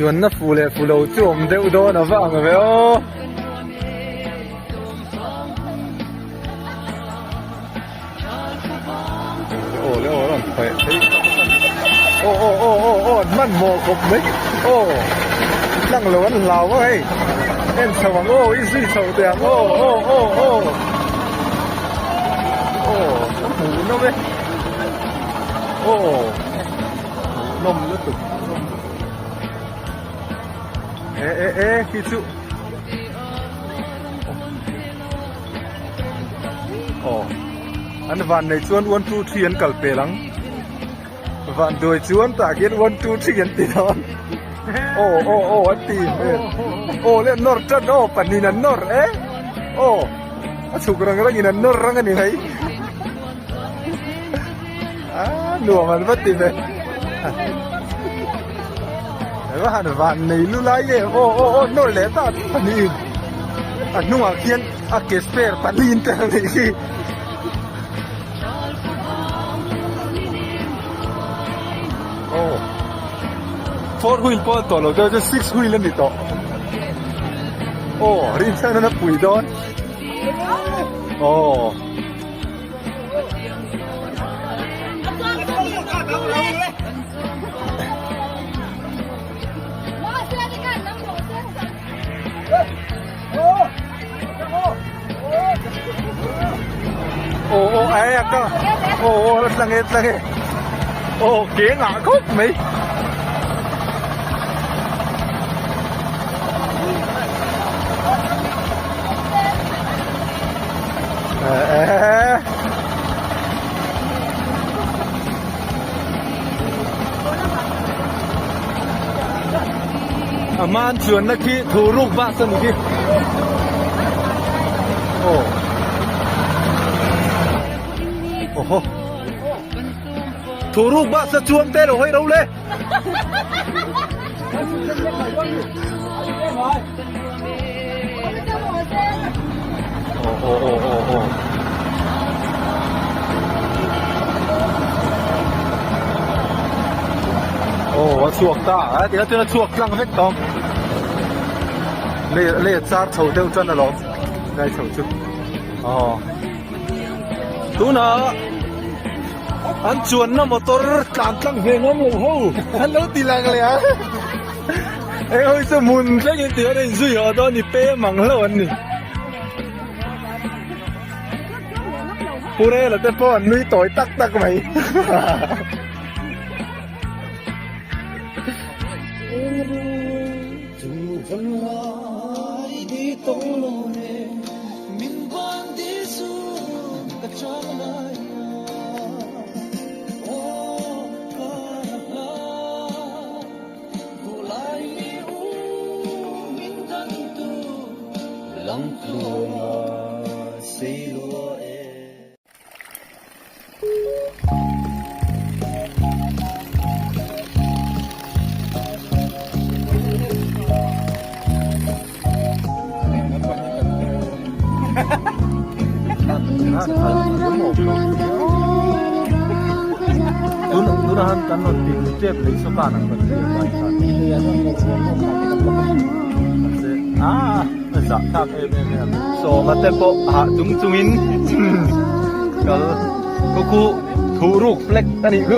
Chuanna fu leh fu lo chu awm deuh dawn a va ang ve aw. Aw le aw rawn phaih phei aw aw aw aw aw an hmanhmawh khawp mai aw tlang lo an hlau a hei en chho ang aw i zui chho teh ang aw aw aw aw aw ka hmuh nawm e aw hmuh nawm lutuk e e e khi chu Aw an van nei chuan one two three an kal pel ang van duai chuan tah khian one two three an ti dawn aw aw aw an ti aw le an nawr tan aw pahnih an nawr e aw a chhuk rang rang in an nawr rang a ni mai a nuam an va ti ve va han van nei lu lai nge aw aw aw nawr leh ta pahnih in a hnungah khian a ke spare pahnih in tel a nih hi. Aw four wheel pawh a ni tawh lo deuh chuan six wheel a ni tawh aw rinchhan a pui dawn aw. Aw aw ai a ka aw aw la tlang e tlang e aw ke ngah khawp mai. A hman chuanna khi thu ruk bus a ni khi. Aw. Oho. Thu ruk bus a chuang te lo hawi ro le. Aw aw aw aw aw. Aw a chhuak ta a ti a chhuak tlang vek tawng lei lei a char chho deuh chuan alawm lai chho chu aw tunah an chuanna motor tlan tlang ve ngam lo ho an lo ti lang leh a eng hawi chu hmun thleng in tih an inzui haw dawn ni pem ang hlauh an ni. Pu Rela te pawh an nui tawi tak tak mai. Sawma te pawh hah chung chungin kal khu khu thu ruk flag a nih khu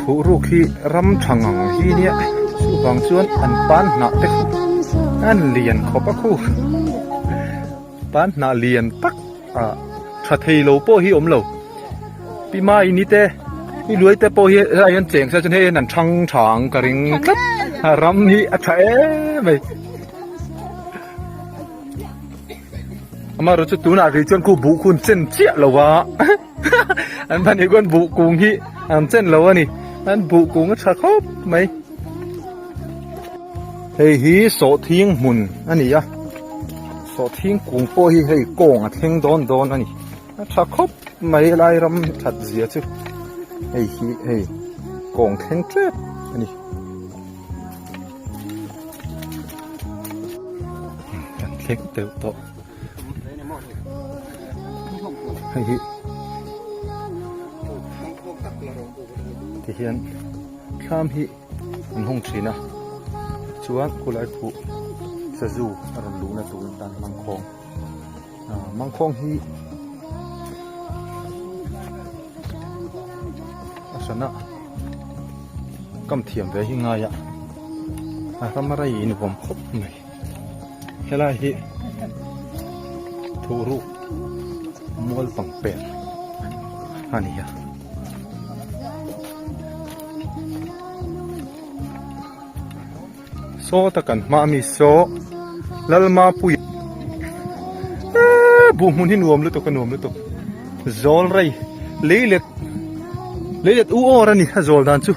thu ruk hi ram tha ngang hi nia chuvang chuan an pan hnah te khu an lian khawp a khu pan hnah lian tak ah tha thei lo pawh hi awm lo pi mai ni te i luai te pawh hi helai hian cheng se chuan hei an thang tha ang ka ring tlat ram hi a tha em mai amaherawhchu tunah rih chuan khu buh khun chen chiah lo a an pahnih khuan buh kung hi an chen lo a ni an buh kung a tha khawp mai hei hi sawhthing hmun a ni a sawhthing kung pawh hi hei kawng a thleng dawn dawn a ni. A tha khawp mai helai ram that zia chu hei hi hei kawng thleng tep a ni. Kan thleng deuh tawh hei hi ti Tihian thlam hi an hung thin a, chuan khulai khuh sazu a rawn luhna turin tan mangkhawng ah mangkhawng hi a hrana kam thiam ve hi ngai a, a ram rei in vawm khawp mai helai hi thuhruk mual pangper a ni a. Saw ta kan hma ami saw Lalmapui eee buh hmun hi nuam lutuk a nuam lutuk zawl rei lei let lei let u awr a ni a zawl dan chu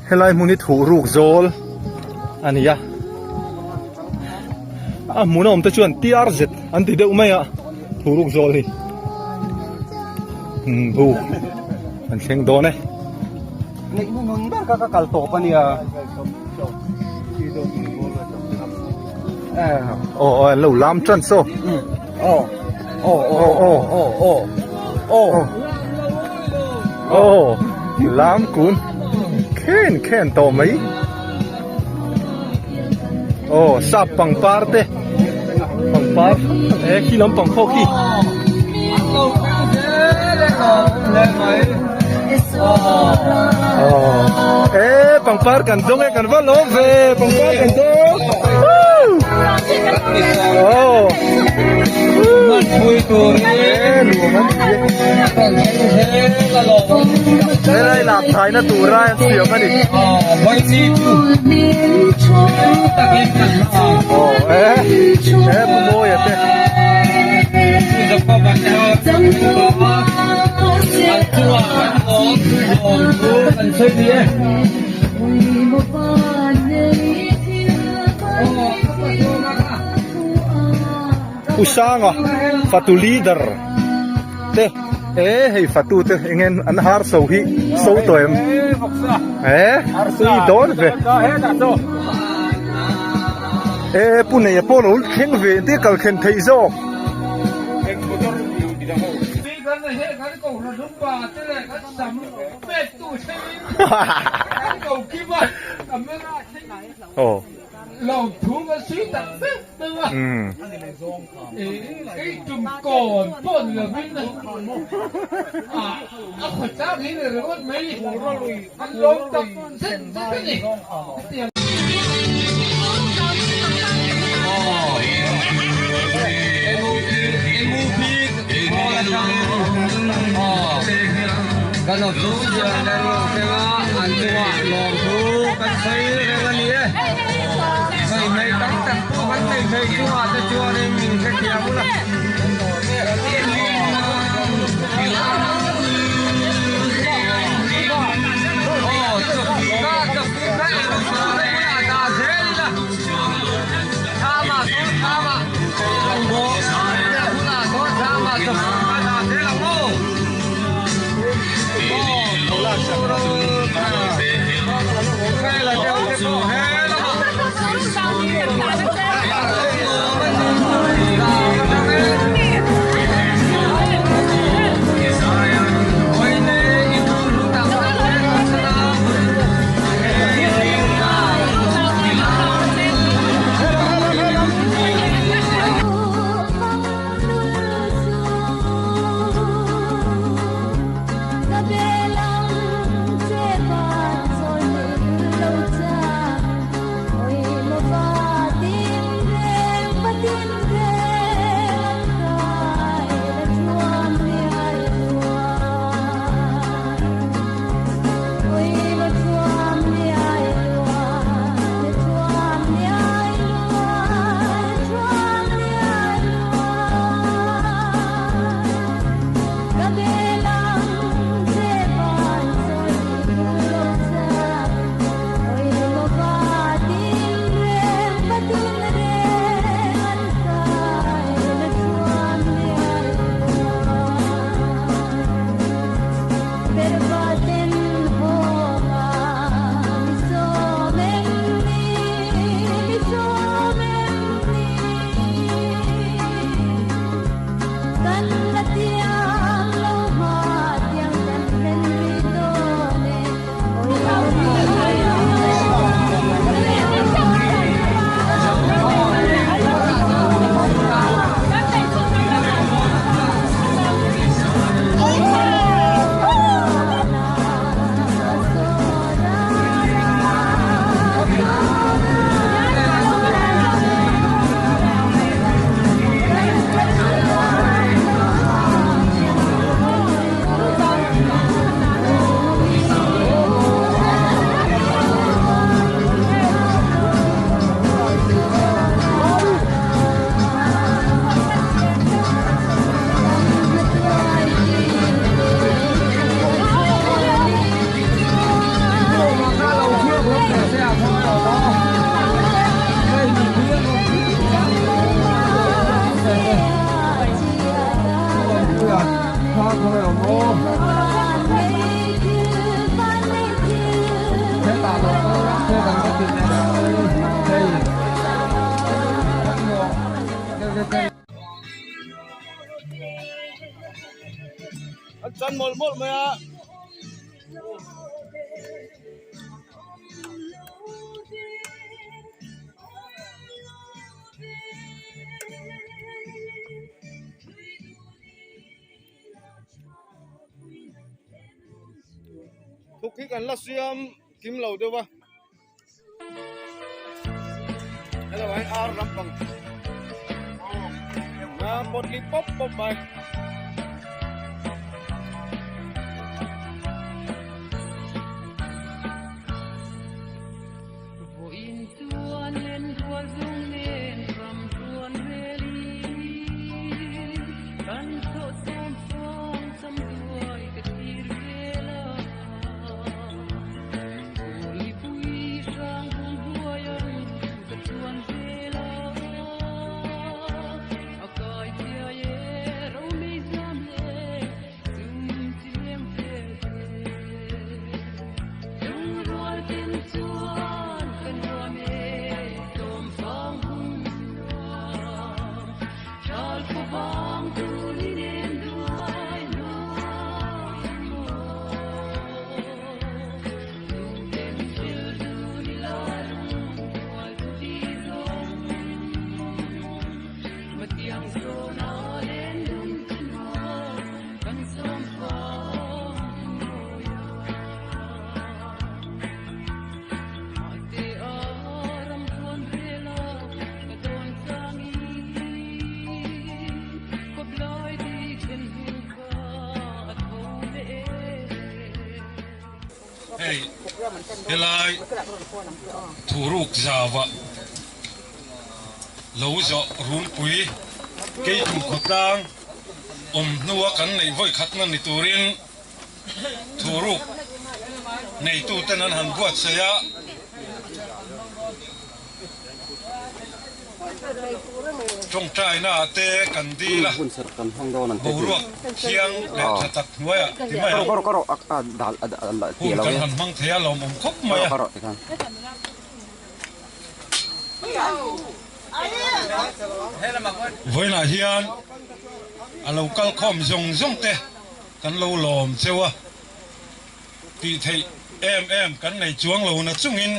helai hmun hi thuh ruk zawl a ni a a hmun a awm te chuan TRZ an ti deuh mai a thuh ruk zawl hi umm bu an thleng dawn e. Neih ber kha ka kal tawp a nia. Aw aw an lo lam tan saw. Aw aw aw aw aw aw aw aw lam kun khen khen tawh mai. Aw sap pangpar te pangpar e khi lampang pawh khi. Aw e pangpar kan dawng e kan va lawm ve pangpar kan dawng. Aw helai lak thaina tura an siam a ni. Aw e e pu Mawia te. Pu Sanga fatu leader te e hei fatu te eng en an har so hi so tawh em e tui dawn ve e pu neia pawh lo thleng ve te kal thlen theih zawk. Aw. An chan mawlh mawlh mai a. Thuk hi kan la siam kim lo deuh a. Hello ai ar lampang na pot li pop pop mai. Hei helai thuruk zauah lo zawh runpui keitum khawtlang awm hnua kan neih vawi khatna ni turin thuruk neituten an han buatsaih a. Tawngtaina ah te kan dil a, boruak thiang leh tha tak hnuaiah ti mai ang. Hun kan han hmang thei a lawmawm khawp mai a. Vawiinah hian a lo kal khawm zawng zawng te kan lo lawm cheu a. Tih theih em em kan nei chuang lo na chungin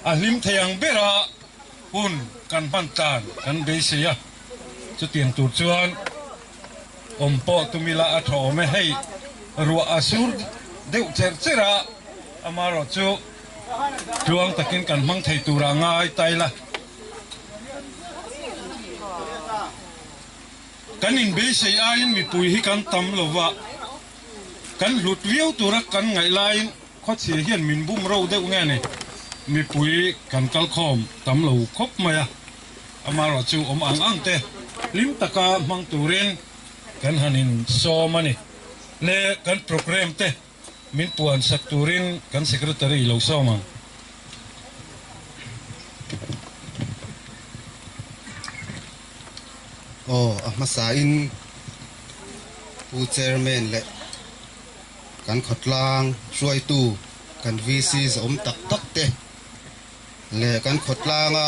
a hlim thei ang bera hun kan hman tlan kan beisei a, chutiang tur chuan awm pawh tum ila a tha awm e. Hei ruah a sur deuh cherh cherh a, amaherawhchu tluang takin kan hmang thei turah ngai ta ila. Kan inbeisei aiin mipui hi kan tam lova. Kan hlut viau tura kan ngaih laiin khawchhia hian min bum ro deuh nge ni? Mipui kan kal khawm tam lo khawp mai a, amaherawh chu awm ang ang te hlim taka hmang turin kan han in sawm a ni. Le kan programme te min puan sak turin kan secretary lo sawm ang. Aw, a hmasain Pu Chairman leh kan khawtlang hruaitu kan VC zawm tak tak te leh kan khawtlanga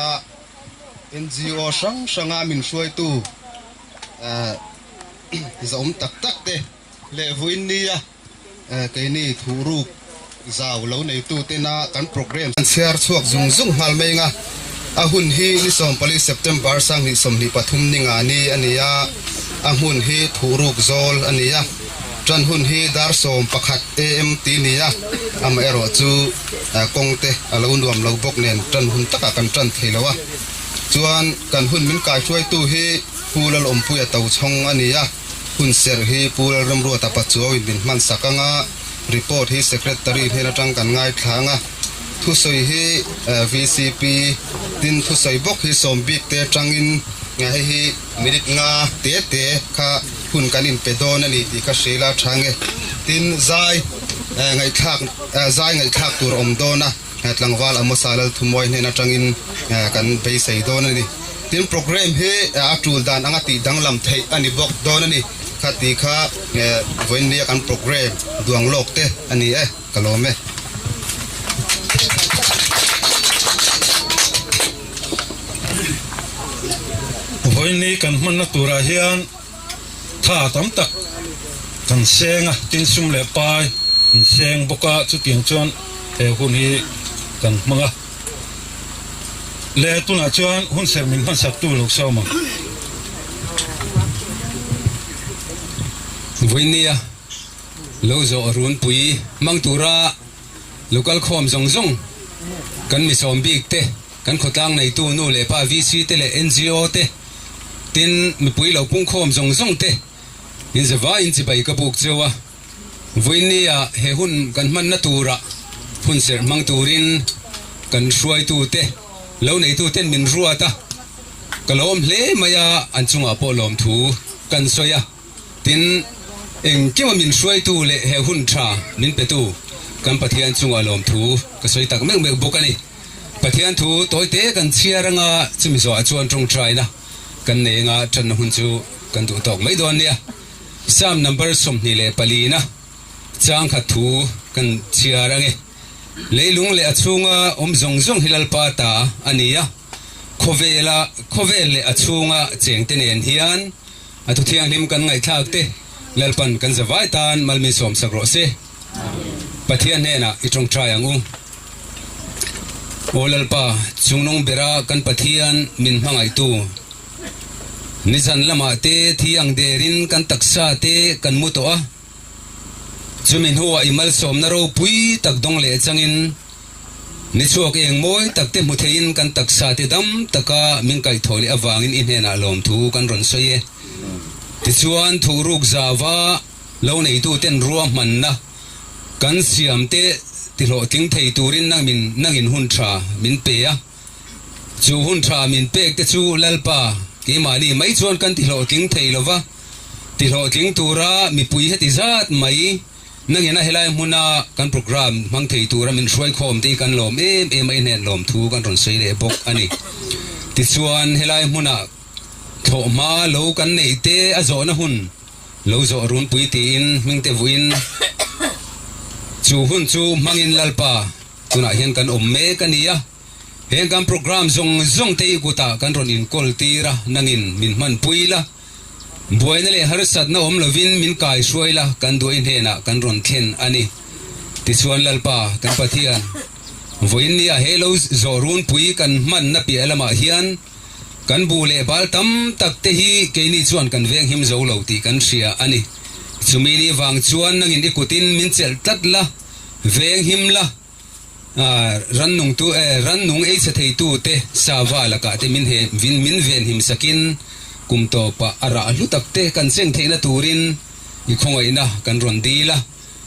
NGO hrang hranga min hruaitu zawm tak tak te leh vawiin nia keini thuruk zau lo neitu tena kan programme chhiar chhuak zung zung nghal mai anga a hun hi ni 14 September 2023 ni nga ni a ni a, a hmun hi thuruk zawl a ni a, tan hun hi dar 11 am ti ni a, amaherawh chu kawng te a lo nuam lo bawk nen tan hun takah kan tan thei lo a, chuan kan hun min kaihruaitu hi Pu Lalawmpuia Tochhawng a ni a. Hun serh hi Pu Lalramruata Pachuauin min hman sak ang a, report hi Secretary hnen atang kan ngaithla ang a, thusawi hi vcp tin thusawi bawk hi sawm bik te atangin hei hi minute nga te te kha hun kan inpe dawn a ni tih kha hrilh a tha nge. Tin zai ngaihthlak zai ngaihthlak tur a awm dawn a. Tlangval Amosa Lalthumawi hnen atangin kan beisei dawn a ni. Tin, programme hi a tul dan anga tih danglam theih a ni bawk dawn a ni. Khati kha vawiinnia kan programme duang lawk te a ni e, ka lawm e. Vawiin kan hmanna turah hian tha tam tak kan seng a, tin sum leh pai an seng bawk a, chutiang chuan he hun hi kan hmang a. Le tunah chuan hun serh min hmansak tu lo sawm ang. Vawiin lo zawh runpui hmang tura lo kal khawm zawng zawng kan misawm bik te, kan khawtlang neitu nu leh pa VC te leh NGO te, tin mipui lo pungkhawm zawng zawng te in zavaiin chibai ka buk cheu a. Vawiinnia he hun kan hmanna tura hun serh hmang turin kan hruaitu te, lo neitu ten min ruat a, ka lawm hle mai a, an chungah pawh lawmthu kan sawi a. Tin, engkima min hruaitu leh he hun tha min petu kan Pathian chungah lawmthu ka sawi tak meuh meuh bawk a ni. Pathian thu tawite kan chhiar anga chumi zawhah chuan tawngtaina kan nei anga tanna hun chu kan duh tawk mai dawn nia. Psalm number 24 na changkhat thu kan chhiar ange. Leilung leh a chhunga awm zawng zawng hi Lalpa ta a ni a, khawvela khawvel leh a chhunga chengte nen hian A thu thianghlim kan ngaihthlak te Lalpan kan zavai tan malmin sawmsak rawh se. Pathian hnenah i tawngtai ang u. Aw Lalpa, chungnung bera kan Pathian min hmangaihtu, nizan lamah te thi ang derin kan taksa te kan mu tawh a, chumi hnuah i malsawmna ropui tak dawng leh changin, Ni chhuak eng mawi tak te hmu theiin kan taksa te dam taka min kaihthawh leh avangin i hnenah lawmthu kan rawn sawi e. Tichuan thuhruk zauva lo neituten ruahmanna kan siam te tihlawhtling thei turin nangin nangin hun tha min pe a. Chu hun tha min pek te chu Lalpa keimahni mai chuan kan tihlawhtling thei lova, tihlawhtling tura mipui heti zat mai Nangin a helai hmuna kan programme hmang thei tura min hruaikhawm te hi kan lawm em em a, i hnen lawm thu kan rawn sawi leh bawk a ni. Tichuan helai hmuna thlawhhma lo kan neih te a zawhna hun lo zawh runpui tiin hmingte vuiin chu hun chu hmangin Lalpa tunah hian kan awm mek a ni a. Heng kan programme zawng zawng te i kutah kan rawn inkawl tir a, nangin min hmanpui la. Buaina leh harsatna awm lovin min kai hruai la, kan duai hnenah kan rawn thlen a ni. Tichuan Lalpa, kan Pathian, vawiin nia he lo zawh runpui kan hmanna piah lamah hian kan bu leh bal tam tak te hi keini chuan kan venghim zo lo tih kan hria a ni. Chumi ni vang chuan nangin i kutin min chelh tlat la, venghim la. Rannungtu eh rannung ei chhe theitute sava lakah te min he min venhim sakin kum tawpah a rah hlu tak te kan seng theihna turin i khawngaihna kan rawn dil a.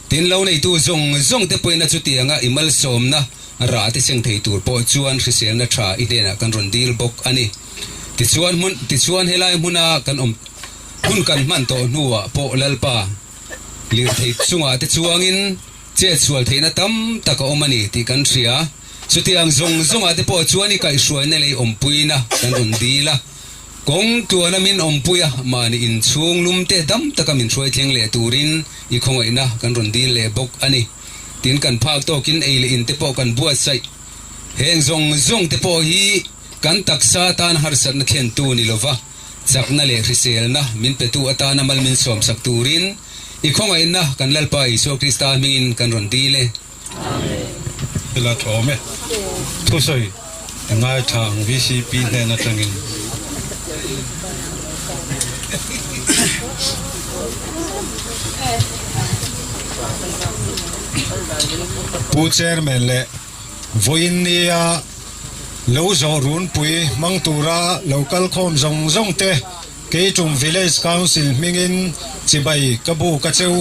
Tin lo neitu zawng zawng te pawhin a chutianga i malsawmna rah te seng thei tur pawh chuan hriselna tha i hnenah kan rawn dil bawk a ni. Tichuan hmun tichuan helai hmuna kan awm hun kan hman tawh hnuah pawh Lalpa lirthei chungah te chuangin Chet sual theihna tam tak a awm a ni tih kan hria. Chutiang zawng zawngah te pawh chuan i kaihhruaina leh i awmpuina kan rawn dil a. Kawng tluana min awmpui a, mahni inchhung lum te dam taka min hruai thleng leh turin i khawngaihna kan rawn dil leh bawk a ni. Tin kan phak tawkin ei leh in te pawh kan buatsaih. Heng zawng zawng te pawh hi kan taksa atan harsatna thlentu ni lova. Chakna leh hriselna min petu atana mal min sawmsak turin i khawngaihna kan Lalpa Isua Krista hmingin kan rawn dil e. Amen. Ila thawm e. Thusawi i ngaithla ang vcp hnen atangin. Pu Chairman leh Vawiin nia lo zawh runpui hmang tura lo kal khawm zawng zawng te Keitum Village Council hmingin chibai ka bu ka cheu.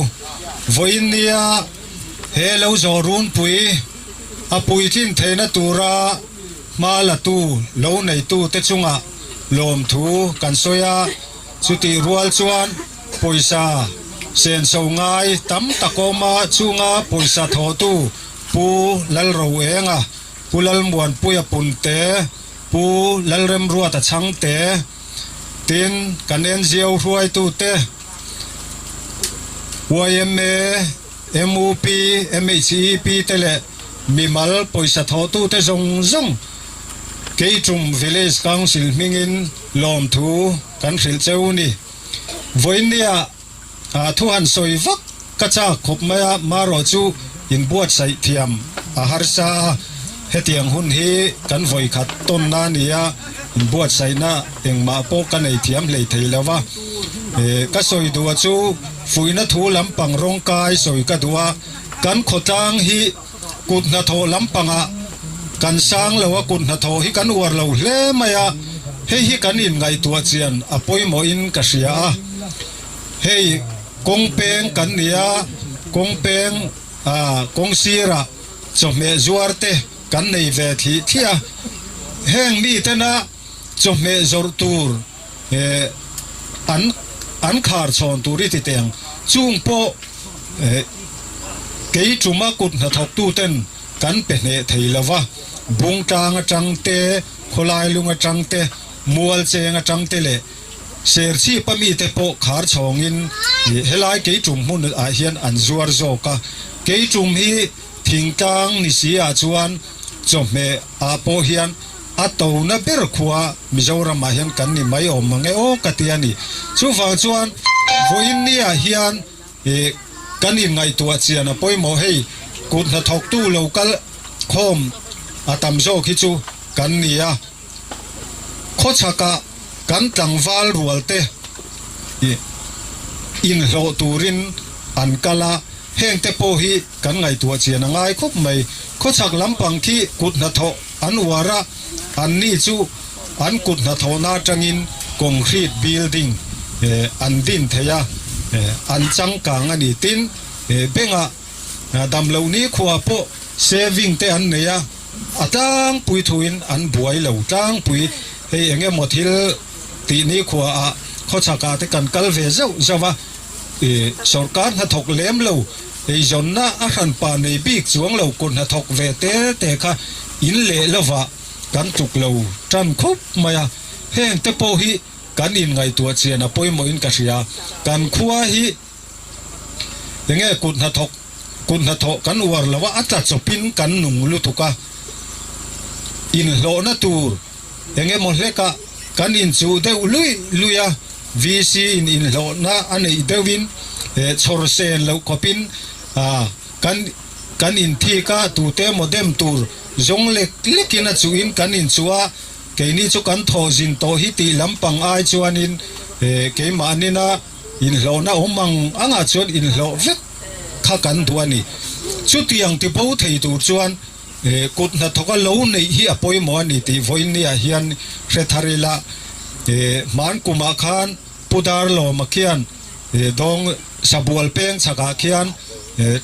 Vawiin nia he lo zawh runpui a puitlin theihna tura hma latu lo neitu te chungah lawmthu kan sawi a, chutih rual chuan pawisa senso ngai tam tak awma chunga pawisa thawhtu Pu Lalroenga, Pu Lalmuanpuia Punte, Pu Lalremruata Chhangte, tin kan NGO hruaitute, yma, mup, MHEP te leh mimal pawisa thawhtute zawng zawng Keitum Village Council hmingin. Lawmthu kan hrilh cheu ni. Vawiinnia thu han sawi vak ka chak khawp mai a, marawh chu inbuatsaih thiam a harsa a, hetiang hun hi kan vawikhat tawnna a ni a, inbuatsaihna engmah pawh ka nei thiam hlei thei lo va. Ka sawi duh a chu fuihna thu lampang rawngkai sawi ka duh a, kan khawtlang hi Kut hnathawh lampangah kan sang lo a, kut hnathawh hi kan uar lo hle mai a, hei hi kan inngaihtuah chian a pawimawhin ka hria a. Hei kawng peng kan ni a, kawng peng ah kawng sirah chawhmeh zuar te kan nei ve thlih thliah a, heng mitena chawhmeh zawrh tur eh an an khar chhawn tur i ti teh ang. Chung pawh eh kei tuma kut hnathawktu ten kan pe hneh thei lo va, Bungtlang atang te, Khawlai lung atang te, Mual cheng atang te leh Serchhip a mite pawh khar chhawngin helai kei tum hmun ah hian an zuar zawk a. Kei tum hi thingtlang ni si ah chuan chawhmeh ah pawh hian A tona ber khua Mizoramah hian kan ni mai awm mang e aw ka ti a ni. Chuvang chuan vawiin niah hian ih kan inngaihtuah chian a pawimawh hei kut hnathawktu lo kal khawm a tam zawk hi chu kan ni a. Khawchhakah kan tlangval rual te ih inhlawh turin an kal a, hengte pawh hi kan ngaihtuah chian a ngai khawp mai. Khawchhak lampang khi kut hnathawh An uar a, anni chu an kut hnathawhna atangin concrete building an din thei a, an changkang a ni. Tin, bank-ah damloh nikhua pawh saving te an nei a, a tlangpui thuin an buai lo tlangpui. Hei eng emaw thil tih nikhuaah khawchhakah te kan kal ve zauh zauh a, Sawrkar hnathawk lem lo, eizawnna a hranpa nei bik chuang lo kut hnathawk ve te te kha in leh lovah kan tluk lo tan khawp mai a, heng te pawh hi kan inngaihtuah chian a pawimawhin ka hria. Kan khua hi enge kut hnathawk kut hnathawh kan uar lo a, a tla chawpin kan nung lutuk a, inhlawhna tur Eng emaw hlekah kan inchuh deuh luih luih a, VC in inhlawhna a neih deuhin chhawr sen loh khawpin kan kan inthik a, tute emaw dem tur zawng lek lekin a chuhin kan inchuh a, keini chu kan thawh zin tawh hi tih lampang ai chuanin keimahnin a inhlawhna awm ang angah chuan inhlawh vek kha kan duh a ni. Chutiang tibo thei tur chuan Kut hnathawka lo neih hi a pawimawh a ni tih vawiinniah hian hre thar ila, hman kumah khan Pu Darlawma khian dawng Sabual peng chhakah khian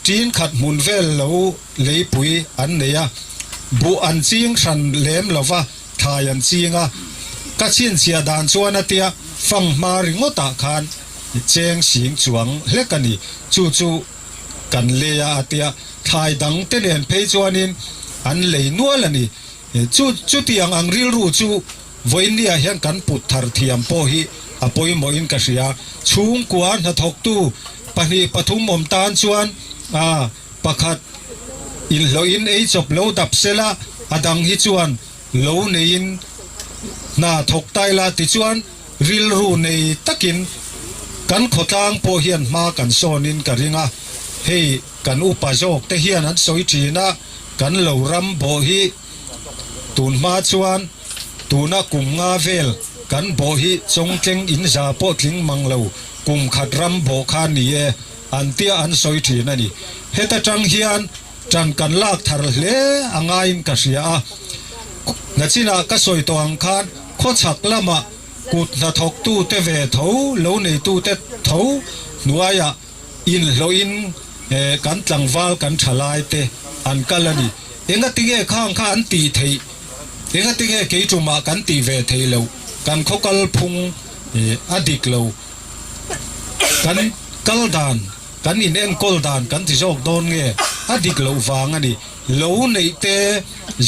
ṭin khat hmun vel lo leipui an nei a, buh an ching hran lem lova thlai an ching a, ka chhinchhiah dan chuan a tia fanghma ringawtah khan cheng sing chuang hlek a ni, chu chu. Kan lei a a tia, thlai dang te nen phei chuanin an lei nual a ni. Chu chutiang ang rilru chu vawiinniah hian kan put thar thiam pawh hi a pawimawhin ka hria. Chhungkua hnathawktu pahnih pathum awm tan chuan a pakhat inhlawhin ei chawp lo dap sela, a dang hi chuan lo neiin hna thawk ta ila tichuan Rilru nei takin kan khawtlang pawh hian hma kan sawnin ka ring a, hei kan upa zawk te hian an sawi thin a, kan lo ram bawh hi tun hma chuan tuna kum nga vel kan bawh hi chawngtleng in za pawh tling mang lo kum khat ram bawh kha ni e an tia an sawi thin a ni. Heta tang hian Ṭan kan lak thar hle a ngaiin ka hria a, nachinah ka sawi tawh ang khan khawchhak lamah kut hnathawktute ve tho, lo neitute tho hnuaiah inhlawhin kan tlangval kan ṭhalai te an kal a ni. Engatinge khang kha an tih theih? Engatinge kei ṭumah kan tih ve theih loh? Kan khaw kalphung a dik lo. Kan kal dan. Kan in enkawl dan kan ti zawk dawn nge? A dik loh vang a ni. Lo neih te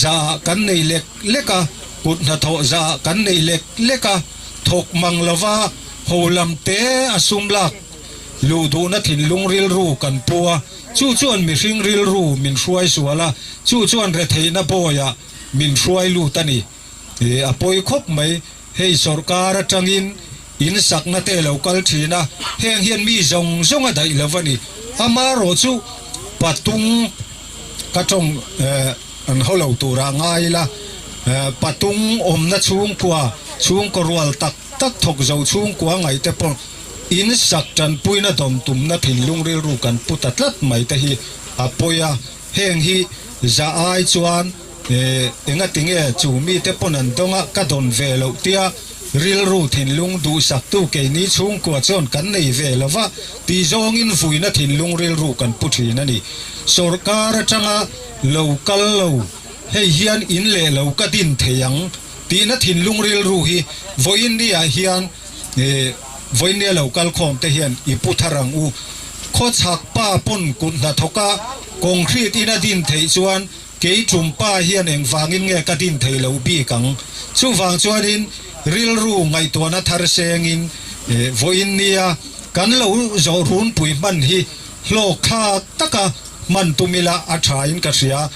zah ah kan nei lek lek a, kut hnathawh zah ah kan nei lek lek a, thawk mang lova ho lam te a sum lak luh duhna thinlung rilru kan pu a, chu chuan mihring rilru min hruai sual a, chu chuan retheihna bawiah min hruai lut a ni. A pawi khawp mai. Hei sawrkar atangin in sakna te lo kal thin a, heng hian mi zawng zawng a daih lo a ni. Amaherawh chu patung ka tawng an haw lo turah ngai ila, patung awmna chhungkua, chhungkaw rual tak tak thawk zo chhungkua ngaih te pawh in sak tanpuina dawm tumna thinlung rilru kan pu ta tlat mai te hi a pawi a. Heng hi za ai chuan engati nge chu mite pawn an dawng a, ka dawn ve loh tia rilru thinlung duhsaktu keini chhungkua chuan kan nei ve lo va tih zawngin vuina thinlung rilru kan pu thin a ni. Sawrkar atanga lo kal lo hei hian in leh lo ka din thei ang tihna thinlung rilru hi vawiin ni-ah hian Vawinia lo kal khawm te hian i pu thar ang u. Khawchhak pa pawn kut hnathawk a concrete in a din theih chuan kei tum pa hian engvangin nge ka din thei lo bik ang. Chuvang chuanin rilru ngaihtuahna thar sengin vawiin nia kan lo zawh runpui hman hi hlawk thlak taka hman tum ila a tha in ka hria.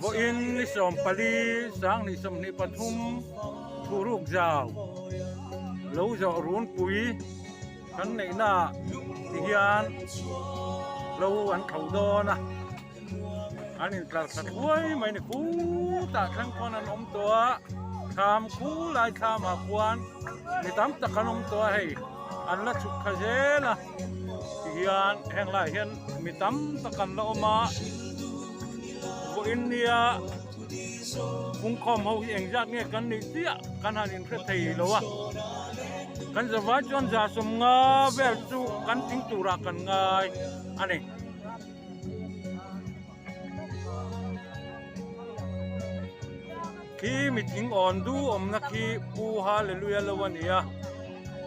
Vawiin ni 14 2023 Thuruk zau lo zawh runpui kan neihnaah ti hian lo an tho dawn a an intlar thla thuai mai ni khutah thleng khuan an awm tawh a thlam khu lai thlamah khuan mi tam tak an awm tawh a hei an la chhuk thla zel a ti hian heng laiah hian mi tam tak an la awm a vawiin nia pungkhawm ho hi engzat nge kan nih chiah kan han inhre thei lo a kan zavai chuan za 50 vel chu kan tling turah kan ngai a ni. Khi mi thing awn du awmna khi Pu Hallelujah lo a ni a,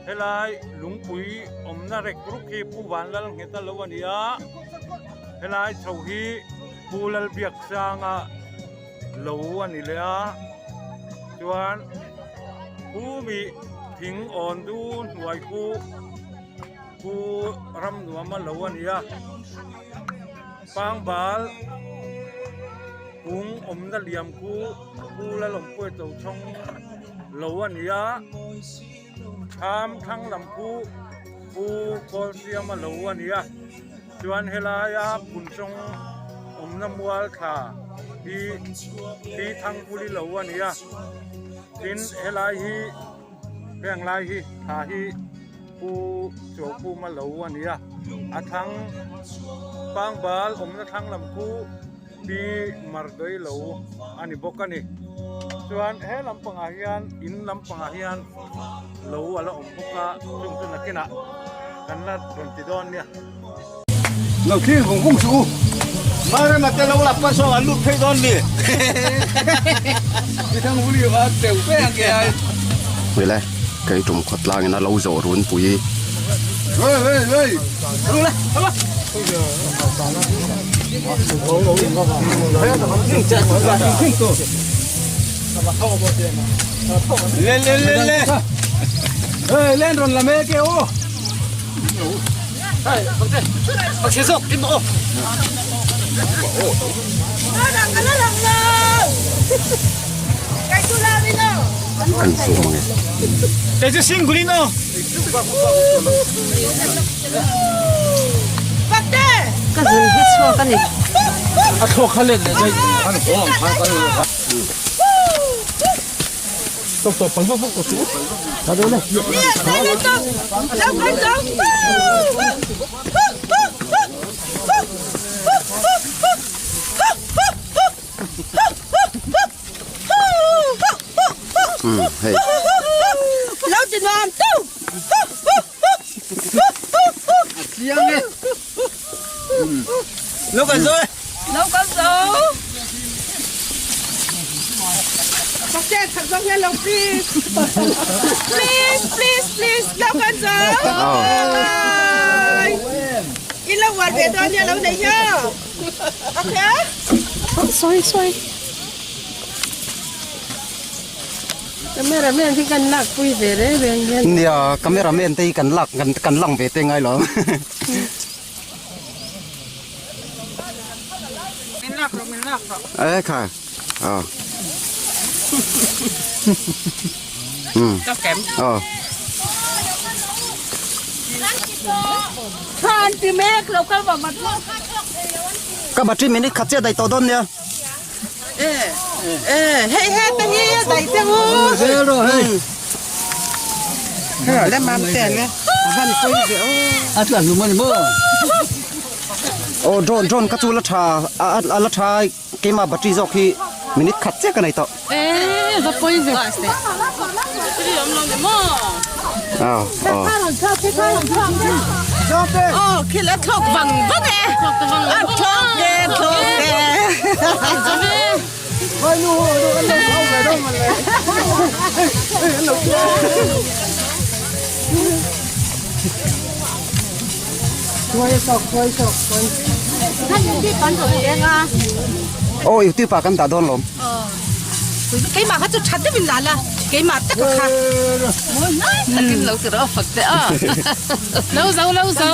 helai lungpui awmna rek ruk hi Pu Vanlalngheta lo a ni a, helai chho hi Pu Lalbiaksanga lo a ni leh a, chuan Pu mi thing awn du hnuai khu Pu Ramnuama lo a ni a. Pangbal kung awmna liam khu Pu Lalawmpuia Tochhawng lo a ni a, Thlam thlang lam khu Pu Kawlsiama lo a ni a, chuan helaia Phunchawng awmna mual thla hi Pi Thangpuli lo a ni a, tin helai hi heng lai hi thla hi Pu Chuaupuma lo a ni a, a thlang pangbal awmna thlang lam khu Pi Mardoi lo a ni bawk a ni. Chuan he lampangah hian in lampangah hian lo a la awm bawk a, chung chu nakinah kan la rawn ti dawn nia. Lo thlir vung vung suh u. Marema te lo lap pawn saw an lut phei dawn mi. Mi thang vuli va teu fe ang ke ai. Hmel e, kei tum khawt tlangin a lo zawh runpui. Hei hei hei. Le le le le. Hei len rawn la mek e aw. Kan zoom ang e. Ka zun hi chhuak a ni. Sorry sorry Cameraman hi kan lak pui ve reng reng hian. Nia cameraman te hi kan lak kan lang ve te ngai lo. Min lak rawh min lak rawh. E kha aw. Um. Ka kem. Aw. Tha an ti mek lo kal va mat. Ka battery minute khat chiah daih tawh dawn nia. E e hei he te hi a daih te u. Zel rawh hei. Le mam te le. Van pui ve o. A tla hlum a ni maw? Aw drone drone ka chu la tha a la tha keimah battery zawk hi minute khat chiah ka nei tawh. E va pawi ve. Aw aw. Aw khil a thlawk vang vang e. A thlawk e thlawk e. Aw youtube ah kan dah dawn lawm. Keimah kha chu tha deuhin la la keimah tak kha takin lo ti rawh fak teh a lo zo lo zo.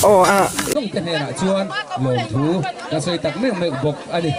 Aw a. Zawngte hnenah chuan lawmthu ka sawi tak meuh meuh bawk a ni.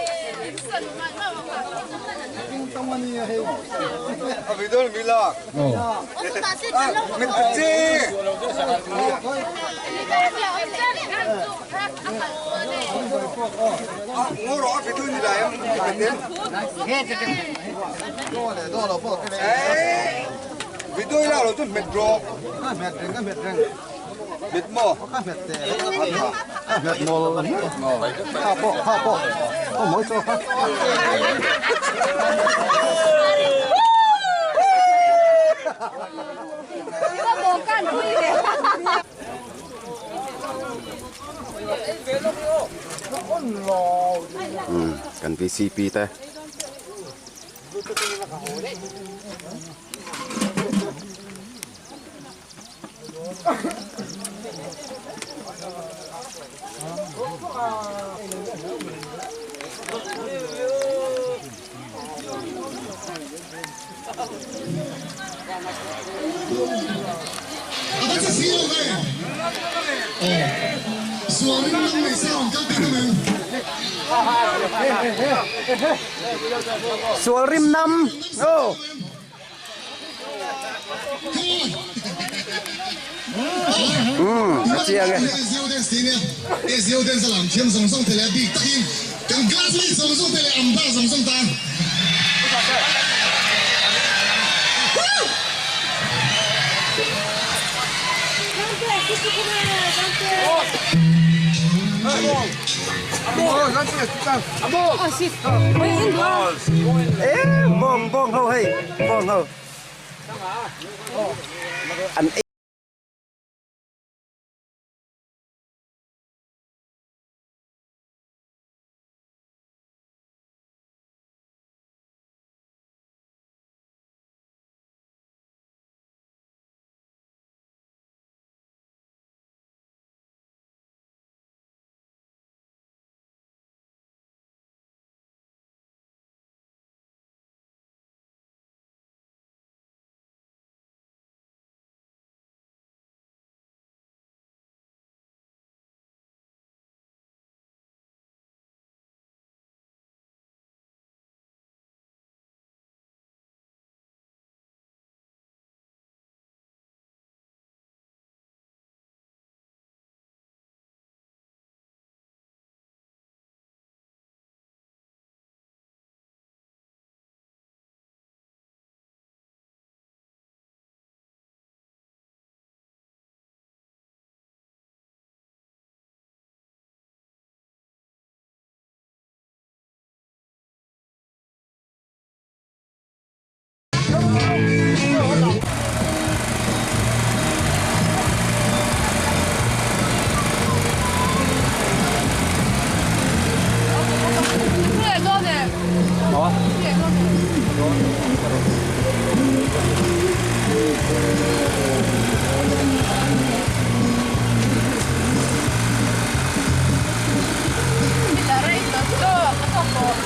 Kan vcp te. Sual rim nam aw. A chiang e. E bawng bawng ho hei bawng ho an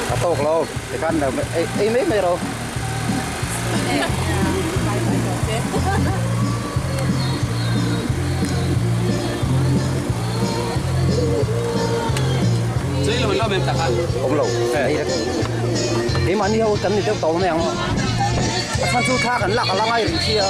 A tawk lo tikhan ei mai mai ro. Awm lo keimahni ho kan ni deuh tawh mai ang a chhan chu thla kan lak a la ngai rih sia.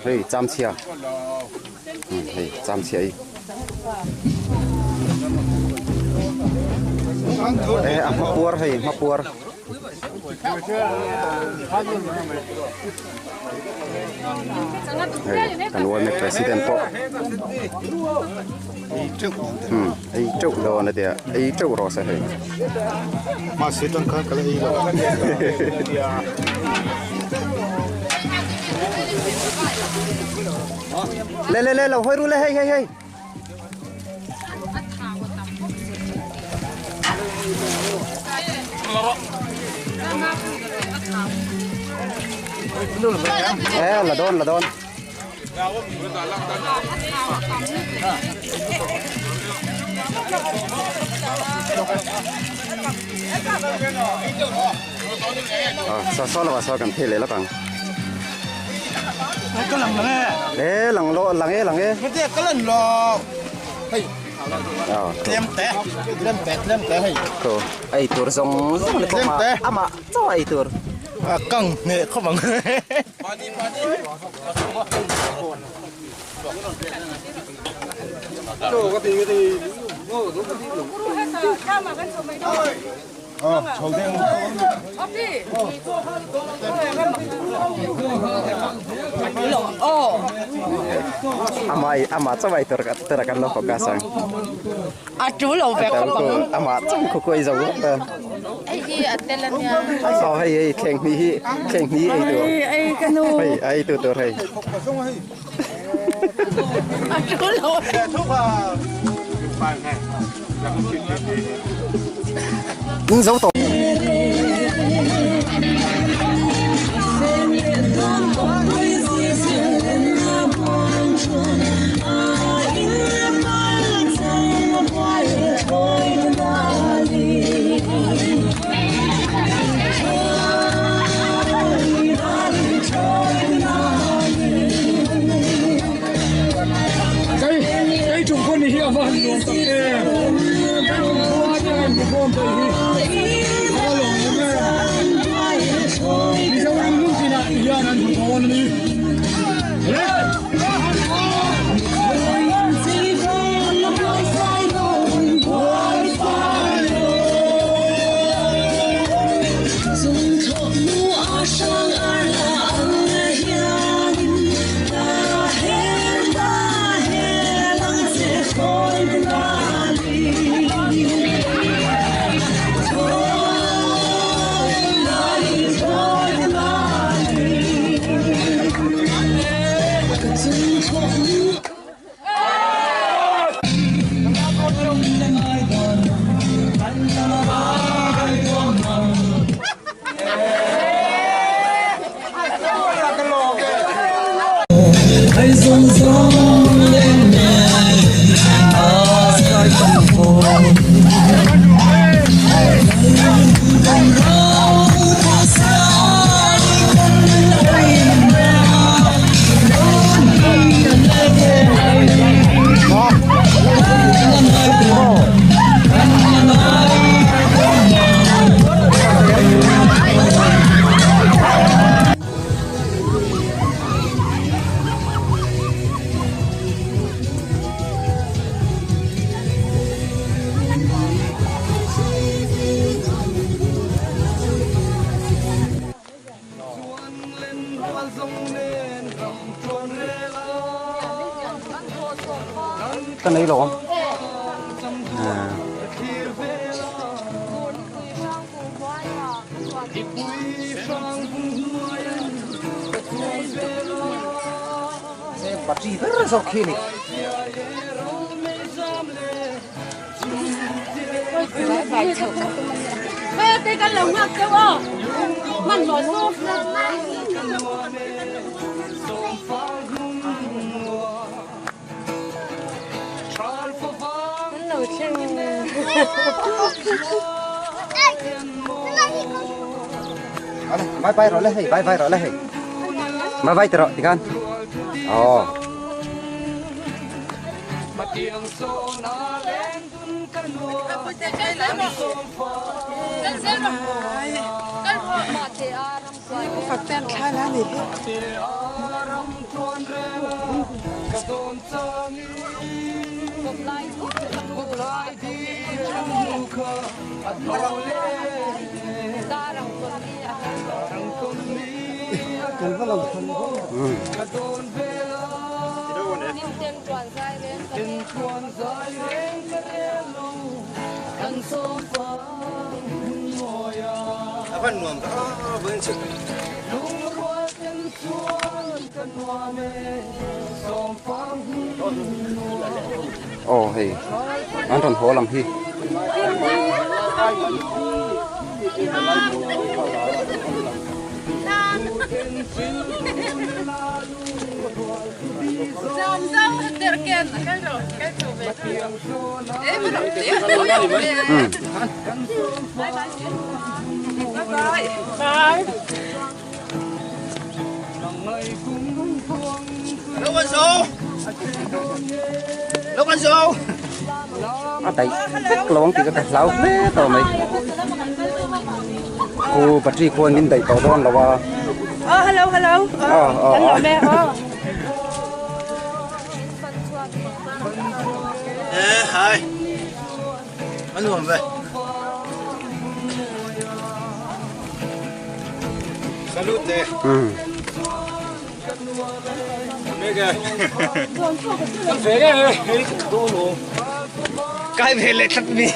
Hei cham chhia hei cham chhia hi e a hma puar hei hma puar hei kan yma president pawh ei teuh dawn a tia ei teuh rawh se hei mahse tangkhan ka la ei lo le le le lo hawi ru le hei hei hei. Eh, la dawn la dawn. Saw saw lovah saw kan phei leh lawk ang. Ka lang lang e. Eh, lang lo lang e lang e. Hete ka lan lo. Hei. Tlem te. Tlem te tlem te hei. Ko ei tur zawng zawng le pawh ma amah chaw ei tur. A kang hneh khawp ang. Amah amah chaw ei tur tura kan lo focus ang. A tu lo ve khawp ang. Amah chaw khu kuai zo vek a. Hei hi a tel a nia. Aw hei hei thleng hnih hi thleng hnih ei tur. Ei ka nu. Hei ei tu tur hei. A tu lo. In zo tawh. Ka nei lo ang. Battery ber zawk khi ni. Bye bye rồi lấy hei, bye bye rồi lấy hei. Bye bye rồi, thì con. Ồ. Aw hei an rawn haw lang hi. A daih vek lo ang tih ka hlau hle tawh mai khu battery khuan min daih tawh dawn lo a aw hello hello aw aw kan lawm e aw e hai a nuam ve salute Kai ve leh tlat mi.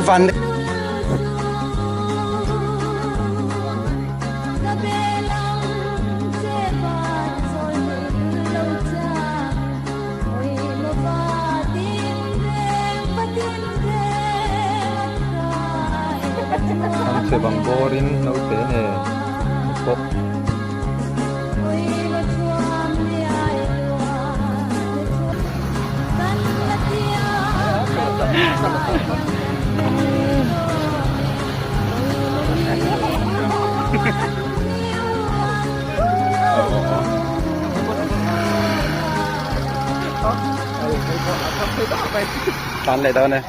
Van Thangchhe bang bawrin naute nen pawh. Tan leh dawn e.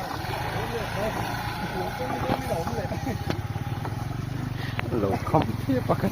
Lo kham phiap a ka.